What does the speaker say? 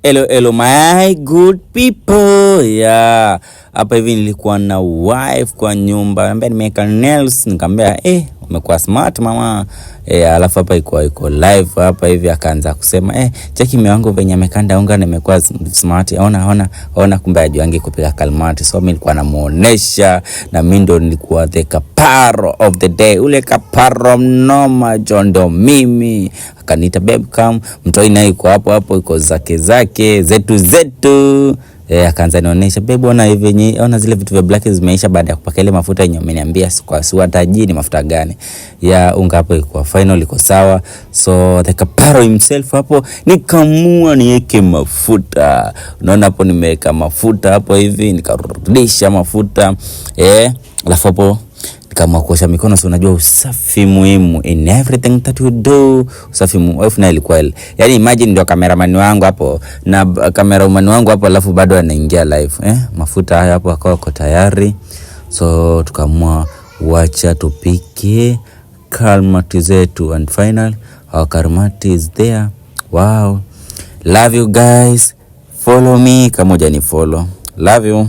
Hello, hello my good people. Yeah. Hapa hivi nilikuwa na wife kwa nyumba. Anambia nimeweka nails, nikamwambia, "Eh, umekuwa smart, mama." Eh, alafu hapa iko live hapa hivi akaanza kusema, "Eh, cheki mume wangu venye amekanda unga na imekuwa smart. Ona, ona, ona." Kumbe ajuangi kupika kalmati. So mimi nilikuwa namuonesha na mimi ndo nilikuwa the kaparo of the day. Ule kaparo mnoma jo ndo mimi. Akaniita, "Babe, come." Mtoi naye iko hapo hapo, iko zake zake, zetu zetu. Eh, akaanza nionyesha, "Babe, ona hivi yenye, ona zile vitu vya black zimeisha baada ya kupaka ile mafuta yenye umeniambia." Kwa siwatajii ni mafuta gani. Ya unga hapo iko final, iko sawa. So the kaparo himself hapo nikamua niweke mafuta. Unaona hapo nimeweka mafuta hapo hivi, nikarudisha mafuta. Eh, alafu hapo nikaamua kuosha mikono. So unajua usafi muhimu in everything that you do. Usafi wife naye ilikuwa, yani imagine ndio cameraman wangu hapo na cameraman wangu hapo, alafu bado anaingia live. Eh, mafuta haya hapo akawa ko tayari, so tukaamua wacha tupike kalmati zetu, and final our kalmati is there. Wow, love you guys, follow me kama hujani follow. Love you.